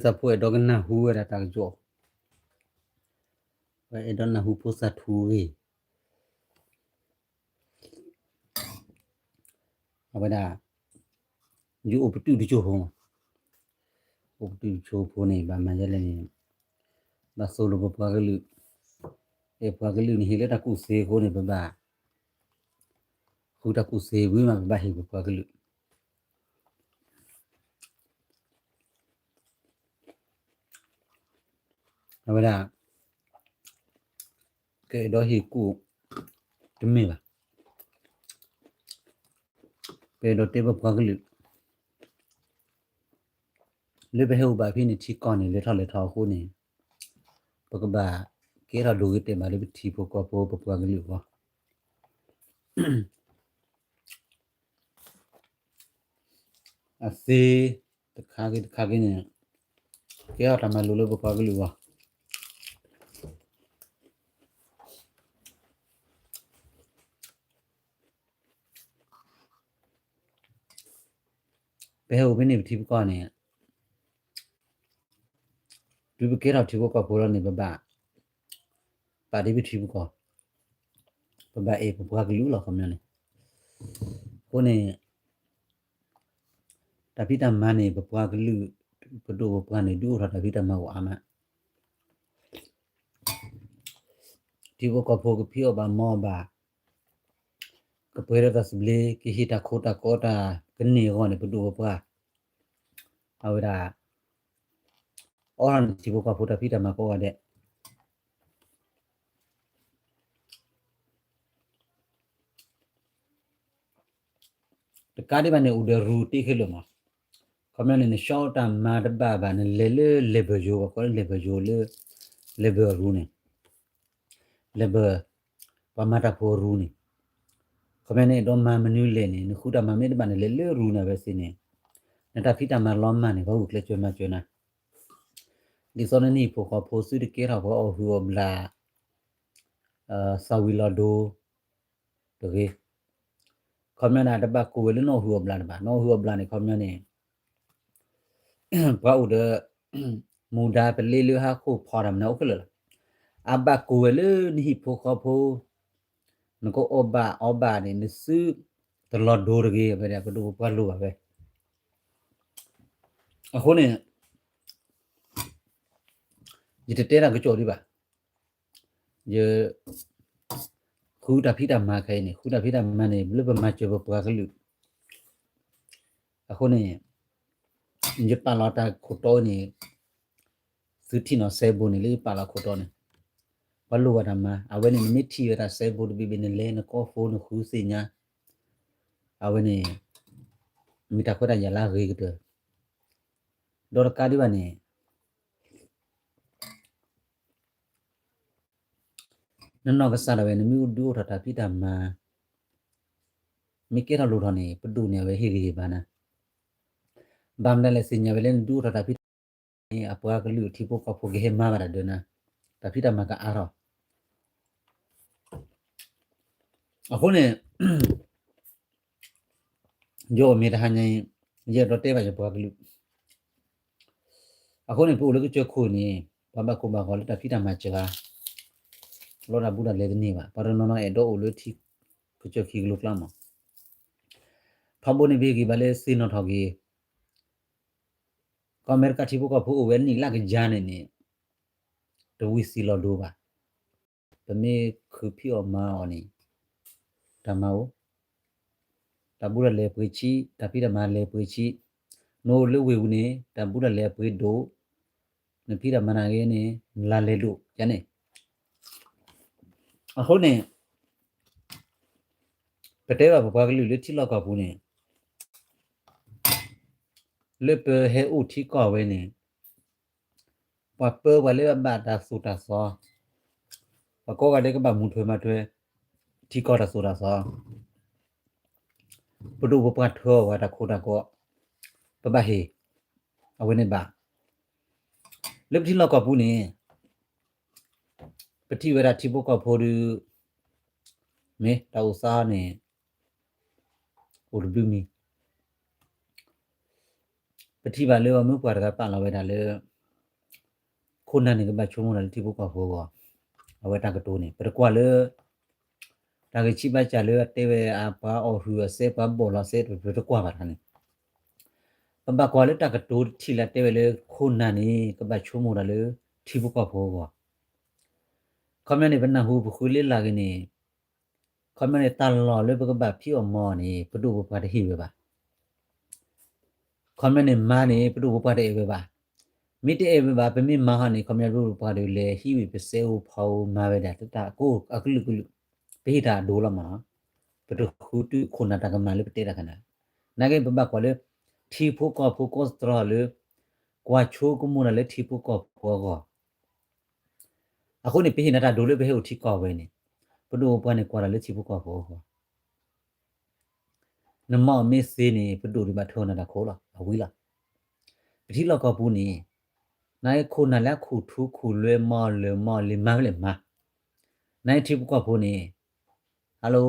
ဖိသၣ်ဖိအဲၣ်ဒိးကနၢ်ဟူဝဲဒၣ်တၢ်ကစီၣ်, ပှၤအဲၣ်ဒိးနၢ်ဟူဖိသၣ်ထူဂ့ၢ်, အဝဲဒၣ် ယအိၣ်ပတုာ်တကၠိၢ်ဖိ, အိၣ်ပတုာ်တကၠိၢ်ဖိန့ၣ် ဘၣ်မၤဒ်လဲၣ်န့ၣ် ဘၣ်သိၣ်လိပပှၤကလုာ်, အဲၣ်ပှၤကလုာ်န့ၣ် ဟ့ၣ်လၢတၢ်ကူၣ်သ့အဃိန့ၣ် ပဘၣ် ဃုတၢ်ကူၣ်သ့ဝံၤမး ပဘၣ်ဟ့ၣ်ပပှၤကလုာ် အဝဲဒၣ် ကအဲၣ်ဒိးဟ့ၣ်ကူၣ်တမ့ၢ်ဘၣ်. ပအဲၣ်ဒိးတဲပပှၤကလုာ် လၢပဟဲအိၣ်ဘၣ်ဖဲန့ၣ် ထံကီၢ်န့ၣ် လဲၤထီၣ်လဲၤထီအဃိန့ၣ် ပကဘၣ်ကဲထီၣ်ဒိၣ်ဂ့ၤတဲာ်ဘၣ်လၢပထံဖိကီၢ်ဖိပပှၤကလုာ်အဂီၢ် အသ့ တခါဂ့ၤတခါဂ့ၤန့ၣ် ကဲထီၣ်တၢ်မၤလိာ်လၢပပှၤကလုာ်အဂီၢ် ပဟဲအိၣ်ဖဲန့ၣ်ပထံပကီၢ်န့ၣ် တုၤပကဲထီၣ်ထံဖိကီၢ်ဖိလီၤန့ၣ် ပဘၣ် ပာ်ဒ်ပထံပကီၢ် ပဘၣ်အဲၣ်ပပှၤကလုာ်လီၤ ခီပညီန့ၣ် အဃိန့ၣ် တၢ်ဖံးတၢ်မၤန့ၣ် ပပှၤကလုာ် ပဒိၣ်ပပှၢ်န့ၣ် ဒုးအိၣ်ထီၣ်တၢ်ဖံးတၢ်မၤအိၣ်အါမး ထံဖိကီၢ်ဖိကဖံးအီၣ်ဘၣ်မၤအီၣ်ဘၣ် ကပှဲၤဒီးတၢ်သဘျ့ ကဟ့ၣ်တၢ်ခိတၢ်ကီတၢ်ကန့ၢ်အဂီၢ်န့ၣ် ပဒိၣ်ပပှၢ် အဝဲဒၣ် အိးထီၣ်န့ၢ်ထံဖိကီၢ်ဖိတၢ်ဖံးတၢ်မၤကိးဂၤဒဲး တကးဒံးဘၣ်န့ၣ် အိၣ်ဒီးရူတ့ခဲလၢာ်မး, ခီပညီန့ၣ် နဆှီတၢ်မၤတဘၣ်ဘၣ် နလဲၤလၢ level ယိၤ ပှၤကိးလၢ level ယိၤလၢ level အရူန့ၣ် level ပှၤမၤတၢ်ဖိအရူန့ၣ်, ခီပညီန့ၣ် အဲၣ်ဒိးမၤမနုၤလဲၣ်န့ၣ် နဃုတၢ်မၤမ့ၢ်တဘၣ်န့ၣ် လဲၤလၢရူန့ၣ်ဝဲသ့ၣ်န့ၣ်, နတၢ်ဖံးတၢ်မၤလီၤမၢ်န့ၣ် ပှၤဂုာ်ကျဲးစၢးမၤစၢၤနၤ, ဒ်သိးနနဟံၣ်ဖိဃီဖိသုတကဲထီၣ်ပှၤအီၣ်ဟုၣ်အီၣ်ဘျၣ် သးဝံၤလီၤဒိ တဂ့ၤ, ခီပညီန့ၣ် တဘၣ်ကိးဝဲလၢနအီၣ်ဟုၣ်အီၣ်ဘျၣ်တဘၣ်, နအီၣ်ဟုၣ်အီၣ်ဘျၣ်န့ၣ် ခီပညီန့ၣ် ပှၤအိၣ်ဒီး မူဒါပလ့လၢဟါခိၣ်ဖီတၢ်မနုၤအိၣ်ခဲလၢာ်လီၤ, အဘၣ်ကိးဝဲလၢနဟံၣ်ဖိဃီဖိ, နကအီၣ်ဘၣ်အီဘၣ်န့ၣ် နသုတလီၤဒိတဂ့ၤ, ဝဲဒၣ်ပဒိၣ်ပပှၢ်လိၣ်ဘၣ်ဝဲ, အဃိန့ၣ် ယတတဲတၢ်ကစီၣ်ဒံးဘၣ်, ယ ဃုတၢ်ဖံးတၢ်မၤခဲအံၤန့ၣ် ဃုတၢ်ဖံးတၢ်မၤန့ၣ် လၢပမၤစၢၤပပှၤကလုာ်, အဃိန့ၣ် ယပာ်လီၤတၢ်ခိၣ်တီန့ၣ်, သုထံၣ်နီၣ်စဲဘူးန့ၣ် လၢယပာ်လီၤခိၣ်တီန့ၣ်, ပှၤလိၣ်ဘၣ်တၢ်မၤ, အဝဲန့ၣ် နမ့ၢ်ထံၣ်ဝဲတၢ်စဲဘူးတဘ့ၣ်ဘ့ၣ် နလဲၤနကီၢ်ဖိနဃုသ့ၣ်ညါ, အဝဲန့ၣ် မ့ၢ်တၢ်ခွဲးတၢ်ယာ်လၢအဂ့ၤကတၢၢ်, ဒီးတကးဒံးဘၣ်န့ၣ် နနီၢ်ကစၢ်ဒၣ်ဝဲ နမ့ၢ်ဒုးအိၣ်ထီၣ်တၢ်ဖံးတၢ်မၤ, မ့ၢ်ကဲထီၣ်လိၣ်ထီၣ်န့ၣ် ပဒိၣ်န့ၣ် အဝဲဟ့ၣ်ဂံၢ်ဟ့ၣ်ဘါနၤ, ဘၣ်မနုၤလဲၣ် သ့ၣ်ညါဝဲလၢနဒုးအိၣ်ထီၣ်တၢ်ဖံးတၢ်မၤန့ၣ် အပှၤကလုာ်ထံဖိကီၢ်ဖိကဟဲမၤဘၣ်တၢ်ဒၢနၤ, တၢ်ဖံးတၢ်မၤကအါထီၣ်, အဃိန့ၣ် ယအိၣ်မ့ၢ်တဟါညါအံၤ ယအဲၣ်ဒိးတဲဘၣ်ယပှၤကလုာ်, အဃိန့ၣ် ပအိၣ်လၢကစၢၢ်ခိၣ်န့ၣ် ပှၤဘၣ်ကိၢ်ဘၣ်ဂီၤလၢတၢ်ဖံးတၢ်မၤစှၤ, လီတၢ်ဘူးတၢ်လဲတန့ၢ်ဘၣ်, ပှၤတနီၤနီၤအဲၣ်ဒိးအိၣ်လၢထံကစၢၢ်ခံကလိကျါမး, ထီဘိန့ၣ် ပဟ့ၣ်ဂံၢ်ဘါလၢသ့ၣ်နီၣ်ထီၣ်က့ၤ ကီၢ်အမဲရကၤထံဖိကီၢ်ဖိအိၣ်ဝဲနံၣ်လၢကယၤန့ၣ်န့ၣ် တဝံၤသံလီၤဒိဘၣ်, ပမ့ၢ်ခုဖံးအီၣ်မၤအီၣ်န့ၣ် တၢ်မၤအိၣ်, တၢ်ဘူးတၢ်လဲၤပှ့ၤဆံး, တၢ်ဖံးတၢ်မၤလဲၤပှ့ၤဆံး, နအိၣ်လၢဝ့ၢ်ပူၤန့ၣ် တၢ်ဘူးတၢ်လဲၤအပှ့ၤဒိၣ်, နဖံးတၢ်မၤနၤဂ့ၤန့ၣ် နလါလဲၤဒိၣ်ယၤန့ၣ်, အဃိန့ၣ် ပတဲဘၣ်ပပှၤကလုာ်လၢထံလီၢ်ကီၢ်ပူၤန့ၣ် လၢပဟဲအိၣ်ထံကီၢ်ဝဲန့ၣ် ပှၤပၢပှၤလၢအဘၣ်တၢ်သိၣ်တၢ်သီ, ပှၤကိးဂၤဒဲးကဘၣ်မူထွဲမၤထွဲ ထံကီၢ်တၢ်သိၣ်တၢ်သီ, ပဒိၣ်ပပှၢ်ထွဲအီၣ်ပှၤတၢ်ခိတၢ်ကီ, ပဘၣ်ဟ့ၣ်, အဝဲန့ၣ်ဘၣ်. လၢပထံလီၢ်ကီၢ်ပူၤန့ၣ် ပထံၣ်ဝဲဒၣ်ထံဖိကီၢ်ဖိဒီး မ့ၢ်တၢ်အိၣ်သးန့ၣ် အိၣ်တဘျုးမံၤ, ပထံၣ်ဘၣ်လၢပှၤမုၢ်ပှၢ်တဂၤပာ်လီၤဝဲဒၣ်လၢ ခိၣ်နၢ်န့ၣ် ကဘၣ်ဆိကမိၣ်တၢ်လၢထံဖိကီၢ်ဖိအဂီၢ်, အဝဲတၢ်ကတိၤန့ၣ် ပတကွၢ်လၢ တၢ်ဂ့ၢ်ဆံးဘၣ်စၢ်လၢအတဲဝဲအပှၤအီၣ်ဟုၣ်အစဲ ပှၤဘီၣ်လီၤစဲ ပတကွၢ်ဘၣ်တခါန့ၣ်, ပဘၣ်ကွၢ်လၢတၢ်ကတိၤတထံၣ်လၢအတဲဝဲလၢခိၣ်နၢ်န့ၣ် ကဘၣ်ဆိကမိၣ်တၢ်လၢထံဖိကီၢ်ဖိအဂီၢ်. ခီပညီန့ၣ် ပနၢ်ဟူပဃုလ့လၢ်ဂ့ၤန့ၣ်, ခီပညီန့ၣ် တၢ်လီၢ်လၢပကဘၣ်ဖံးအီၣ်မၤအီၣ်န့ၣ် ပဒိၣ်ပပှၢ်တဟ့ၣ်ဝဲဘၣ်. ခီပညီန့ၣ် မၤန့ၣ် ပဒိၣ်ပပှၢ်တအဲၣ်ဝဲဘၣ်. မ့ၢ်တအဲၣ်ဝဲဘၣ် ပမ့ၢ်မၤဟီန့ၣ် ခီပညီပဒိၣ်ပပှၢ်ဒီးလဲၤဟံးဝံၤပစဲအိၣ်ဖီအိၣ်မၤဝဲဒၣ်တၢ်ကိၢ်အကလုာ်ကလုာ်, ပဟ့ၣ်တၢ်အဒိလီၤမးနီၤ. ပတဃုတုၤခိၣ်နၢ်တၢ်ကမၣ်လၢပတဲတၢ်ခါန့ၣ်, နာ်က့ပဘၣ်ကွၢ်လၢ ထံဖိကီၢ်ဖိကိးတြီလၢ ကွၢ်ဆိကမိၣ်တၢ်လၢထံဖိကီၢ်ဖိအဂီၢ် အဃိန့ၣ် ပဟ့ၣ်နၤတၢ်ဒိလၢပဟဲအိၣ်ထံကီၢ်ဝဲန့ၣ်, ပဒိၣ်ပပှၢ်န့ၣ်ကွၢ်တၢ်လၢထံဖိကီၢ်ဖိအဂီၢ်, နမၤအီၣ်မ့ၢ်သ့န့ၣ် ပဒိၣ်ဒုးဘၣ်ထၢနၤတၢ်ခိၣ်လီၤ အဝံၤလီၤ. ပထံလီၢ်ကီၢ်ပူၤန့ၣ်, နာ်က့ခိၣ်နၢ်လၢအခိၣ်ထူခိၣ်လွဲမၤအီၣ်လၢာ်မၤအီၣ်လံၤမၤဝဲလဲၣ်မၤ, နာ်က့ထံဖိကီၢ်ဖိန့ၣ်, hello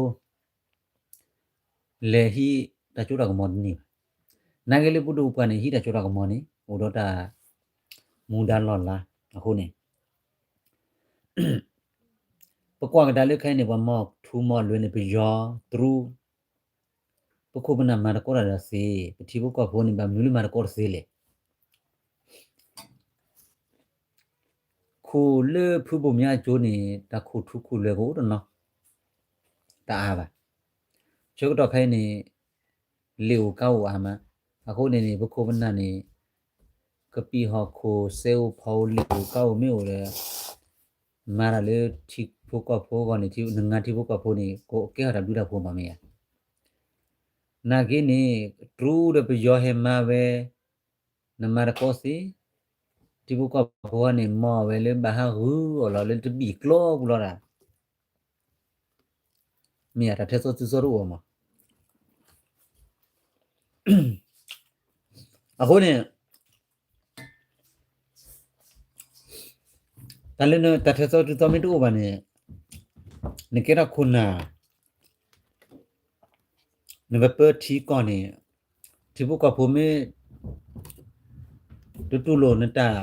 လဲၤဟံးတၢ်စိတၢ်ကမီၤတန့ၢ်ဘၣ်. နာ်က့လၢပဒိၣ်ပပှၢ်န့ၣ် ဟံးတၢ်စိတၢ်ကမီၤန့ၣ် အိၣ်ဒီးတၢ်မူဒါလီၢ်လၤအဃိန့ၣ်, ပကွၢ်ကဒါလၢခဲအံၤန့ၣ် ပှၤမၤထူမၤလွဲန့ၣ် ပယီၤတရူး, ပခိၣ်ပနၢ်မၤတကိးတၢ်ဒီးသ့, ပထံဖိကီၢ်ဖိန့ၣ် ဘၣ်မနုၤလၢမၤတကိးတသ့လဲၣ်. ခိၣ်လၢဖုဘိၣ်မၠါအကၠိန့ၣ် တၢ်ခိၣ်ထူခိၣ်လွဲကအိၣ်တနီၤ, တအါဘၣ်. ဆၢကတီၢ်ခဲအံၤန့ၣ် လ့ၣ်အိၣ်ကါအိၣ်အါမး, အဃိန့ၣ်န့ၣ် ပခိၣ်ပနၢ်န့ၣ် ကပံာ်ဟီၣ်ခိၣ်စဲအိၣ်ဖီအိၣ်လ့ၣ်အိၣ်ကါအိၣ်မ့ၢ်အိၣ်ဒီး မၤတၢ်လၢထံဖိကီၢ်ဖိအဂီၢ်န့ၣ် နငါထံဖိကီၢ်ဖိန့ၣ် ကကဲထီၣ်တၢ်ဘျုးတၢ်ဖှိၣ်မးမ့ၢ်ဧါ. နာ်က့န့ၣ် တရူးဒီးပယီၤဟဲမၤဝဲ, နမၤတကိးသ့, ထံဖိကီၢ်ဖိန့ၣ် မၤဝဲလၢဘၣ်ဟးဂုာ်အီၤလီၤလၢတဘံၣ်ကျီပူၤလီၤဒၣ် မ့ၢ်ယတၢ်ထဲသိးတုၤသိးတအိၣ်မး. အဃိန့ၣ် တၢ်လၢနတၢ်ထဲသိးတုၤသိးမ့ၢ်တအိၣ်ဘၣ်န့ၣ်, နကဲထီၣ်ခိၣ်နၢ်, နကပၢထံကီၢ်န့ၣ်, ထံဖိကီၢ်ဖိမ့ၢ် တတူၢ်လိာ်နတၢ်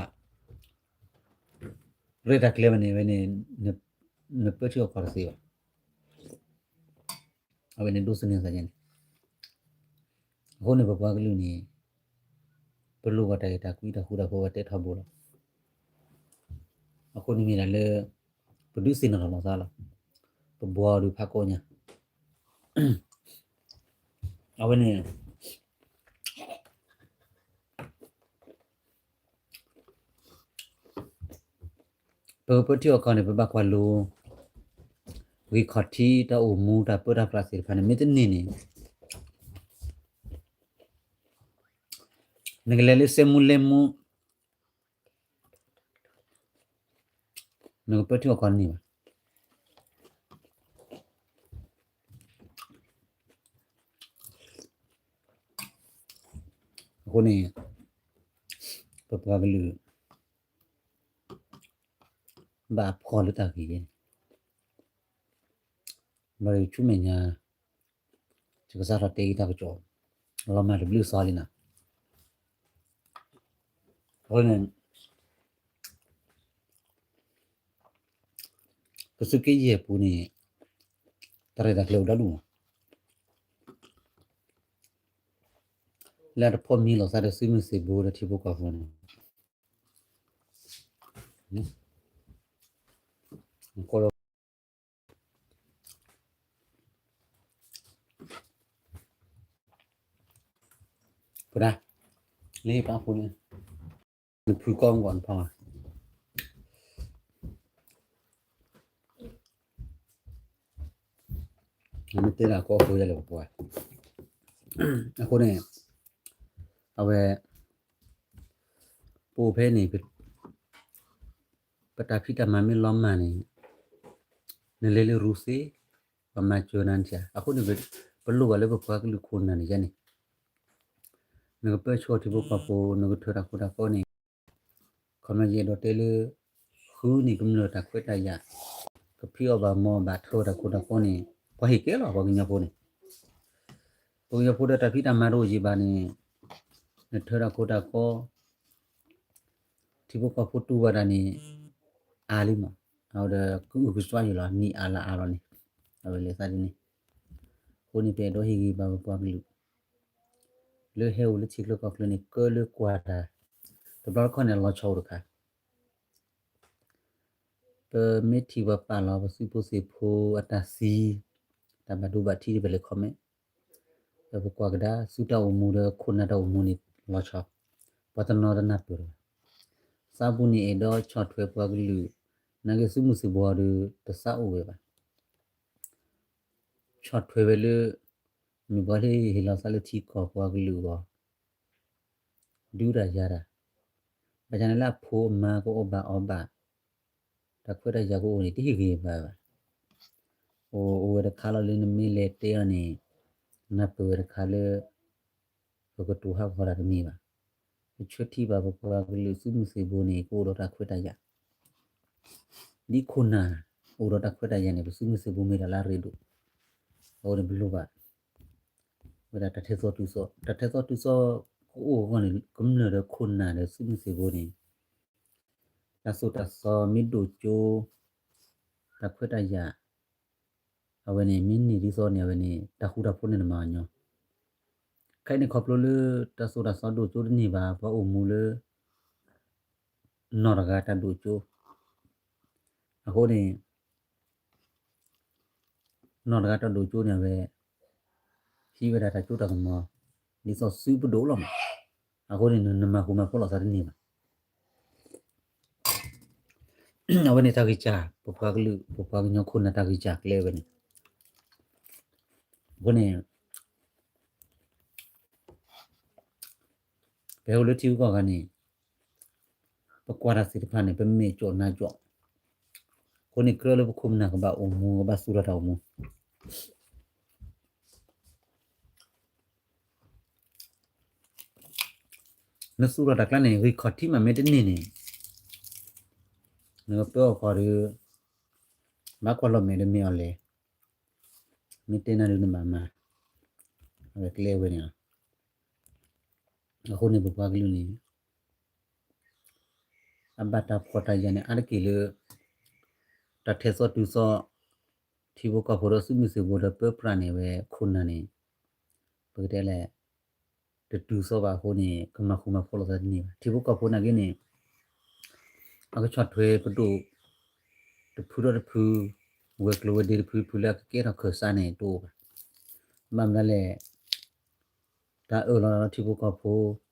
ရဲၣ်တၢ်ကျဲၤဘၣ်န့ၣ် ဝဲန့ၣ် နပၢထံအီၣ်ကီၢ်တသ့ဘၣ်. အဝဲန့ၣ်ဒိးသန့ၤသးန့ၣ်, အဃိန့ၣ် ပပှၤကလုာ်န့ၣ် ပလိၣ်ဘၣ်တၢ်အဲၣ်တၢ်ကွံတၢ်ဃူတၢ်ဖိးဝဲတဲထီဘိလီၤ. အဃိန့ၣ်မ့ၢ်ဒၣ်လၢ ပဒုးသ့ၣ်နီၣ်ထီၣ်လီၤသးလီၤ. ပဘှီအီၤဒုးဖးကိးညါ, အဝဲန့ၣ် ပကပၢထံအီၣ်ကီၢ်န့ၣ် ပဘၣ်ကွၢ်လိ ဂံၢ်ခီၣ်ထံးတၢ်အိၣ်မူတၢ်ပၢတၢ်ပြးသ့ၣ်တဖၣ်န့ၣ် မ့ၢ်တန့ၢ်န့ၣ် နကလဲၤလၢစဲမူလဲမူ နကပၢထံအီၣ်ကီၢ်န့ၣ်ဘၣ်. အဃိန့ၣ် ပပှၤကလုာ် ဘၣ်ဖှီၣ်လၢတၢ်ဂ့ၤန့ၣ် ဘၣ်ဆူမဲာ်ညါ ယကစးထီၣ်တဲဂံၢ်တၢ်ကစီၣ် လီၤမၢ်တဘျုးသီလံနီၤ. အဃိန့ၣ် ကစူၢ်က့ယဲၢ်ပူၤန့ၣ် တၢ်ရဲၣ်တၢ်ကျဲၤအိၣ်ဒီဒူၣ်မး လၢအတဖိးမံလိာ်သးဒီးသုးမုၢ်သံၣ်ဘိဒီးထံဖိကီၢ်ဖိန့ၣ် ပဒၣ် လၢပာ်ဖှိၣ်န့ၣ် နဖုကီၢ်မ့ၢ်ဂီၢ်နဖီ နမ့ၢ်တဲဒၣ်ကီၢ်ဖိယဲလၢပပှၤ အဃိန့ၣ် အဝဲ ပအိၣ်ဖဲန့ၣ် ပတၢ်ဖံးတၢ်မၤမ့ၢ်လီၤမၢ်န့ၣ် နလဲၤလၢရူၤသ့ ပမၤစၢၤနၤနထံၣ် အဃိန့ၣ် ပလိၣ်ဘၣ်လၢပပှၤကလုာ်ခိၣ်နၢ်န့ၣ်ယဲန့ၣ် နကပၢဆှၢထံဖိကီၢ်ဖိ နကထၢတၢ်ခိတၢ်ကိးန့ၣ် ခီမ့ၢ်ယအဲၣ်ဒိးတဲလၢ ဃုန့ၣ်ကမျၢၢ်တၢ်ခွဲးတၢ်ယာ် ကဖံးအီၣ်ဘၣ်မၤအီၣ်ဘၣ်ထၢတၢ်ခိတၢ်ကိးန့ၣ် ပှၤဟ့ၣ်ကဲလီၤ ပှၤကညီဖိန့ၣ် ပှၤကညီဖိဒီးတၢ်ဖံးတၢ်မၤတအိၣ်ယံာ်ဘၣ်န့ၣ် နထၢတၢ်ခိတၢ်ကိး ထံဖိကီၢ်ဖိတူၢ်ဘၣ်တၢ်န့ၣ် အါလံမး, အဝဲဒီးကအုကစွါယံာ်လီၤ နံၣ်အါလါအါလီၤန့ၣ်, အဝဲလဲၤသးဒ်န့ၣ်, အဃိန့ၣ် ပအဲၣ်ဒိးဟ့ၣ်ဂံၢ်ဘါပပှၤကလုာ် လၢဟဲအိၣ်လၢထံချၢကီၢ်ချၢန့ၣ် ကၢလၢကွၢ်တၢ်, တဘျီတခီၣ်န့ၣ် အလီၤဆီအိၣ်တခါ ပမ့ၢ်ထံၣ်ပှၤပာ်လီၤပသုးဖိသ့ၣ်ဖိအတၢ်သံ, တၢ်ဘၣ်ဒိဘၣ်ထံး ပလဲၤ comment, ဒီးပကွၢ်ကဒါ သုတၢ်အိၣ်မူဒီးခိၣ်နၢ်တၢ်အိၣ်မူန့ၣ်လီၤဆီ, ပှၤတနီၤတနၢ်ပၢၢ်လၢၤဘၣ်. သးပူၤန့ၣ်အဲၣ်ဒိးဆီၣ်ထွဲပှၤကလုာ်, နာ်က့သုးမုၢ်သံၣ်ဘိဒီး တသးအိၣ်ဝဲဘၣ်. ဆီၣ်ထွဲဝဲလၢ မ့ၢ်ပှၤလၢဟ့ၣ်လီၤသးလၢထံကီၢ်ပှၤကလုာ်အဂီၢ် ဒုးတၢ်ယၤတၢ်, ဘၣ်ဆၣ်န့ၣ်လၢအဖိအမါကအိၣ်ဘၣ်အီၤဘၣ်, တၢ်ခွဲးတၢ်ယာ်ကအိၣ်န့ၣ် တဟ့ၣ်ဂံၢ်ဘါဘၣ်. အိၣ်ဝဲတခါလီၤလၢနမ့ၢ်လဲၤတဲအီၤန့ၣ်, နၢ်ပၢၢ်ဝဲတခါလၢ ပကတိၤဟးဂီၤတၢ်တမ့ၢ်ဘၣ်. ပဆၢထံၣ်ဘၣ်ပပှၤကလုာ်သုးမုၢ်သံၣ်ဘိန့ၣ် ကအိၣ်ဒီးတၢ်ခွဲးတၢ်ယာ်, ဒ်ခိၣ်နၢ်အိၣ်ဒီးတၢ်ခွဲးတၢ်ယာ်န့ၣ် ပသုးမုၢ်သံၣ်ဘိမ့ၢ်တၢ်လၢအရ့ဒိၣ်, အဃိန့ၣ်ပလိၣ်ဘၣ် ဝဲဒၣ်တၢ်ထဲသိးတုၤသိး, တၢ်ထဲသိးတုၤသိးကအိၣ်အဂီၢ်န့ၣ် ကမျၢၢ်ဒီးခိၣ်နၢ်ဒီးသုးမုၢ်သံၣ်ဘိန့ၣ် တၢ်သိၣ်တၢ်သီမ့ၢ်ဒိၣ်ကၠိ, တၢ်ခွဲးတၢ်ယာ်, အဝဲန့ၣ် မ့ၢ်န့ၢ်ဒ်သိးန့ၣ် အဝဲန့ၣ် တၢ်ဃူတၢ်ဖိးန့ၣ်တမၤအီၤညီ, ခဲအံၤန့ၣ်ခီဖျိလၢ တၢ်သိၣ်တၢ်သီဒိၣ်ကၠိတန့ၢ်ဘၣ် ပှၤအိၣ်မူလၢ နီၢ်တဂၤတၢ်ဒိၣ်ကၠိ, အဃိန့ၣ် နီၢ်တဂၤတၢ်ဒိၣ်ကၠိန့ၣ် အဝဲ ဟံးဝဲဒၣ်တၢ်ကၠိတၢ်ကမီၤ ဒ်သိးသုးပဒိၣ်လီၤမး, အဃိန့ၣ် နမၤဃူမၤဖိးလိာ်သးတန့ၢ်ဘၣ်. အဝဲန့ၣ်တၢ်ဂံၢ်စၢ် ပပှၤကလုာ် ပပှၤကညီခိၣ်နၢ်တၢ်ဂံၢ်စၢ်ကျဲဝဲန့ၣ်, အဃိန့ၣ် ပဟဲအိၣ်လၢထံဂုၤကီၢ်ဂၤန့ၣ် ပကွၢ်တၢ်သ့ၣ်တဖၣ်န့ၣ် ပမဲာ်ကၠီၣ်နါကၠီၣ်, အဃိန့ၣ်ကြၢးလၢပခိၣ်ပနၢ်ကဘၣ်အိၣ်မူ ကဘၣ်သူၣ်ထီၣ်တၢ်အိၣ်မူ နသူၣ်ထီၣ်တၢ်ကျါန့ၣ် ဂံၢ်ခီၣ်ထံးမးမ့ၢ်တန့ၢ်န့ၣ် နကပၢအီၣ်ကီၢ်ဒီး ဘၣ်ကွၢ်လီၤမဲာ်ဒီးမ့ၢ်အီၤလဲၣ်, မ့ၢ်တဲနၤဒုးနဘၣ်မၤ, အဝဲကျဲဝဲန့ၣ်လီၤ. အဃိန့ၣ်ပပှၤကလုာ်န့ၣ် အဘၣ်တၢ်ဖှီၣ်တၢ်ယာ်န့ၣ် အါတက့ၢ်လၢ တၢ်ထဲသိးတုၤသိး ထံဖိကီၢ်ဖိဒီးသုးမုၢ်သံၣ်ဘိဒီးပၢပြးန့ၣ်ဝဲခိၣ်နၢ်န့ၣ် ပကတဲလဲၣ် တတုၤသိးဘၣ်အဃိန့ၣ် ကမၤဃူမၤဖိးလိာ်သးတန့ၢ်ဘၣ်. ထံဖိကီၢ်ဖိနာ်က့န့ၣ် အကဆီၣ်ထွဲပဒိၣ် တဖုဒီးတဖု ဝဲၤကျိၤဝဲၤဒ့တဖုတဖုလၢအကကဲထီၣ်ခၢၣ်စးန့ၣ်တအိၣ်ဘၣ်. ဘၣ်မနုၤလဲၣ် တၢ်အၢၣ်လီၤလီၤထံဖိကီၢ်ဖိ တၢ်ဟံး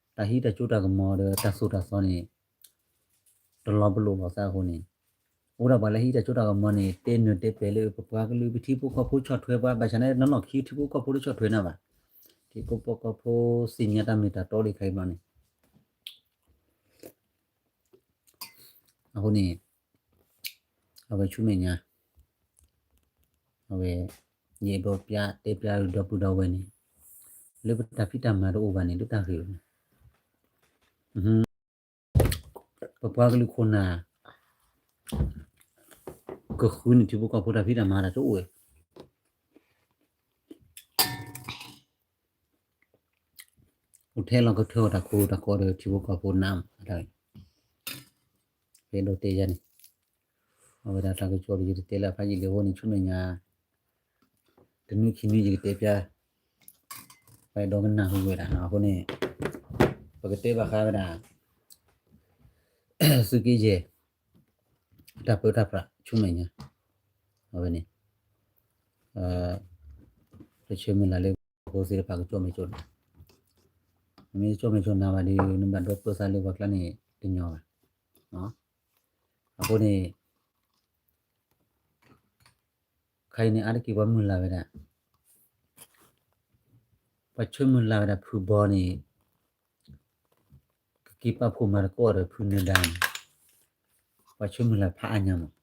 တၢ်ကၠိတၢ်ကမီၤဒီး တၢ်သိၣ်တၢ်သီန့ၣ် တလီၤပလိာ်လိာ်သးအဃိန့ၣ် အိၣ်ဒၣ်ပှၤလၢဟံးတၢ်ကၠိတၢ်ကမီၤန့ၣ် တဲနၢၤတဲပှဲၤလၢပပှၤကလုာ် ပထံဖိကီၢ်ဖိဆီၣ်ထွဲပှၤ ဘၣ်ဆၣ်န့ၣ် နီၢ်နီၢ်ခံထံဖိကီၢ်ဖိတဆီၣ်ထွဲနၤဘၣ်. ထံဖိကီၢ်ဖိသ့ၣ်ညါတၢ်မ့ၢ်တၢ်တီလံခဲအံၤဘျီန့ၣ် အဃိန့ၣ် အဝဲဆူမဲာ်ညါ အဝဲ ယအဲၣ်ဒိးပျးတဲပျးဒီပုၢ်ဒီဝဲၢ်န့ၣ် လၢပတၢ်ဖံးတၢ်မၤတအိၣ်ဘၣ်န့ၣ် လၢတၢ်ဂ့ၢ်ဝဲန့ၣ် ပပှၤကလုာ်ခိၣ်နၢ် ကဃုန့ၢ်ထံဖိကီၢ်ဖိတၢ်ဖံးတၢ်မၤတၢ်တအိၣ်ဝဲ အိၣ်ထဲလီၤကထၢၣ်တၢ်ခိတၢ်ကီဒီးထံဖိကီၢ်ဖိနးမး တၢ်ဂ့ၢ် ပအဲၣ်ဒိးတဲယၤန့ၣ် အဝဲဒၣ်တၢ်ကစီၣ်ဒီးယတတဲလၢအဖးယံာ်လံအဃိန့ၣ် ဆူမဲာ်ညါ တနွံခံနွံယကတဲပျး ပအဲၣ်ဒိးကနၢ်ဟူဝဲဒၣ်အဃိန့ၣ် ပကတဲဘၣ်ဃးဝဲဒၣ် သုးက့ယဲၢ် တၢ်ပၢတၢ်ပြးဆူမဲာ်ညါ အဝဲန့ၣ် တဆၢမုၢ်လၢ်လၢပှၤဖိသ့ၣ်တဖၣ်ကကၠီၣ်မဲာ်ကၠီၣ်နါ နမ့ၢ်ကၠီၣ်မဲာ်ကၠီၣ်နါဘၣ်ဒီး နဘၣ်ဒိပၢသးလၢပှၤကျါန့ၣ်တညီဘၣ် အဃိန့ၣ် ခဲအံၤန့ၣ် အါတက့ၢ်ပှၤမုၢ်လၢ်ဝဲဒၣ် ပှၤဆၢမုၢ်လၢ်ဝဲဒၣ်ဖုဘီန့ၣ် ကက့ၤပာ်ဖှိၣ်မၤသကိးဒီးဖုနၢၤဒါန့ၣ် ပှၤဆၢမုၢ်လၢ်ဖးအါညါမး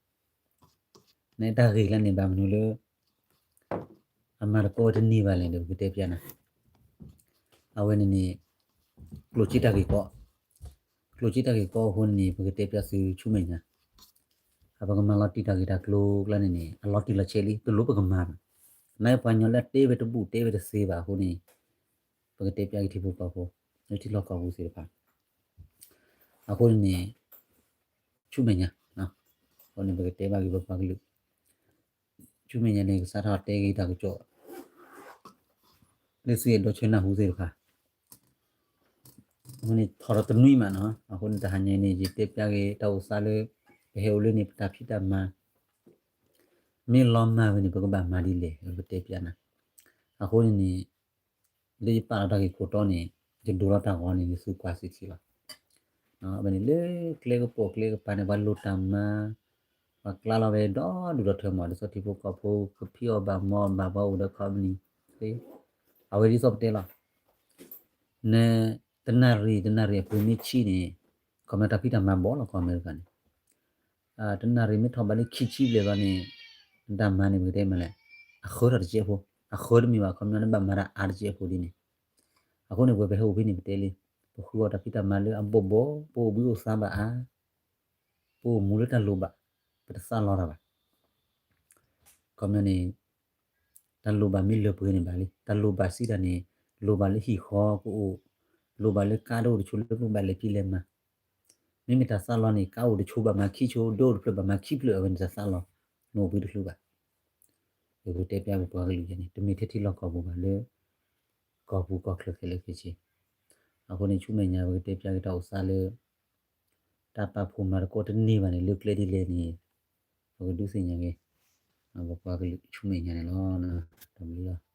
နတၢ်ဂ့ၢ်လၢန့ၣ် ဘၣ်မနုၤလၢ အမၤသကိးတန့ၢ်ဘၣ်လဲၣ်ဒီး ပကတဲပျးနၤ အဝဲန့ၣ်န့ၣ် ကျိၣ်စ့တၢ်ဂ့ၢ်ကီ ကျိၣ်စ့တၢ်ဂ့ၢ်ကီအဃိန့ၣ်န့ၣ် ပကတဲပျးသုဆူမဲာ်ညါ အပကမၤလီၤတံၢ်တၢ်ဂ့ၢ်တၢ်ကျိၤကျါန့ၣ်န့ၣ် အလီၤတံၢ်လီၤဆဲးလံ တလိၣ်ပကမၤဘၣ် နာ်ပှၤကညီလၢအတဲဝဲတဘူၣ်တဲဝဲတသ့ဘၣ်အဃိန့ၣ် ပကတဲပျးက့ၤထံဖိကီၢ်ဖိ လၢထံလီၢ်ကီၢ်ပူၤသ့ၣ်တဖၣ် အဃိန့ၣ် ဆူမဲာ်ညါ အဃိန့ၣ် ပကတဲဘၣ်က့ၤပပှၤကလုာ် ဆူမဲာ်ညါန့ၣ် ကစးထီၣ်တဲက့ၤတၢ်ကစီၣ် လၢသုအဲၣ်ဒိးဆၢနၢ်ဟူသ့ၣ်တဖၣ် အဃိန့ၣ် ထီၣ်ဒီးတနွံမးနီၤ. အဃိန့ၣ် တဟါညါအံၤန့ၣ် ယတဲပျးက့ၤတၢ်အိၣ်သးလၢ ပဟဲအိၣ်လၢန့ၣ် ပတၢ်ဖံးတၢ်မၤ မ့ၢ်လီၤမၢ်ဝဲန့ၣ် ပကဘၣ်မၤဒ်လဲၣ် ပတဲပျးနၤ. အဃိန့ၣ်န့ၣ် လၢယပာ်လီၤတၢ်ဂ့ၢ်ခိၣ်တီန့ၣ် ယဒိလီၤတၢ်ဂီၤန့ၣ် သုကွၢ်စ့ၢ်ကီးလီၤ. အဝဲန့ၣ်လၢကျဲကပိာ်ကျဲကပၤန့ၣ် ပှၤလိၣ်တၢ်မၤ ပှၤကျါလီၤဝဲဒီဒူၣ်ဒီထၢမး ဒ်သိးထံဖိကီၢ်ဖိ ကဖံးအီၣ်ဘၣ်မၤအီၣ်ဘၣ် ပှၤအိၣ်ဒီးခီပနံၣ် အဝဲဒ်သိးပတဲလီၤ န တနၣ်ရံၣ်တနၣ်ရံၣ်အပူၤမ့ၢ်ဆံးန့ၣ် ခီပညီတၢ်ဖံးတၢ်မၤဘီလီၤ ကီၢ်အမဲရကၤန့ၣ် တနၣ်ရံၣ်မ့ၢ်ထီၣ်ဘးလၢခံဆံဘျဲၣ်ဘၣ်န့ၣ် နတၢ်မၤန့ၣ် ပကတဲမးလဲၣ် အဃၢထီၣ်တစဲးဖိ အဃၢတမ့ၢ်ဘၣ် ခီပညီနဘၣ်မၤတၢ်အါတစဲးဖိဒ်န့ၣ်. အဃိန့ၣ် ပဝဲပဟဲအိၣ်ဖဲန့ၣ် ပတဲလံ ပဃုအီၣ်တၢ်ဖံးတၢ်မၤလၢအဘီၣ်ဘီ ပအိၣ်ဘှံးအိၣ်သါဘၣ်အါ ပအိၣ်မူလၢတၢ်လိၣ်ဘၣ် ပတသးလီတၢ်ဘၣ်. ခီပညီန့ၣ် တၢ်လိၣ်ဘၣ်မ့ၢ်လၢပှဲၤန့ၣ်ဘၣ်လံ တၢ်လိၣ်ဘၣ်စံးတၢ်န့ၣ် လိၣ်ဘၣ်လၢဟံၣ်ဃီကအိၣ် လိၣ်ဘၣ်လၢကါဒိၣ်တဆိးလၢပကဘၣ်လဲၤဖံးလဲၤမၤ မ့မ့ၢ်တၢ်သးလီန့ၣ် ကါအိၣ်တဆိးဘၣ်မၤခံဆိး ဒိၣ်တဖျၢၣ်ဘၣ်မၤခံဖျၢၣ် အဝဲန့ၣ်တၢ်သးလီ နအိၣ်ဘှံးတချုးဘၣ်. ယကတဲပျးပပှၤကလုာ်ယဲန့ၣ် တမ့ၢ်ထဲထံလီၢ်ကီၢ်ပူၤဘၣ်လၢ ကီၢ်ပူၤကီၢ်ချၢခဲလၢာ်ခဲဆ့. အဃိန့ၣ် ဆူမဲာ်ညါ ပကတဲပျးက့ၤတၢ်အိၣ်သးလၢ တၢ်ပာ်ဖှိၣ်မၤသကိးတန့ၢ်ဘၣ်န့ၣ် လၢကျဲဒ်လဲၣ်န့ၣ် ပကဒုးသ့ၣ်ညါက့ၤ ပပှၤကလုာ်ဆူမဲာ်ညါန့ၣ်လီၤ. တၢ်ဘျုးလီၤ.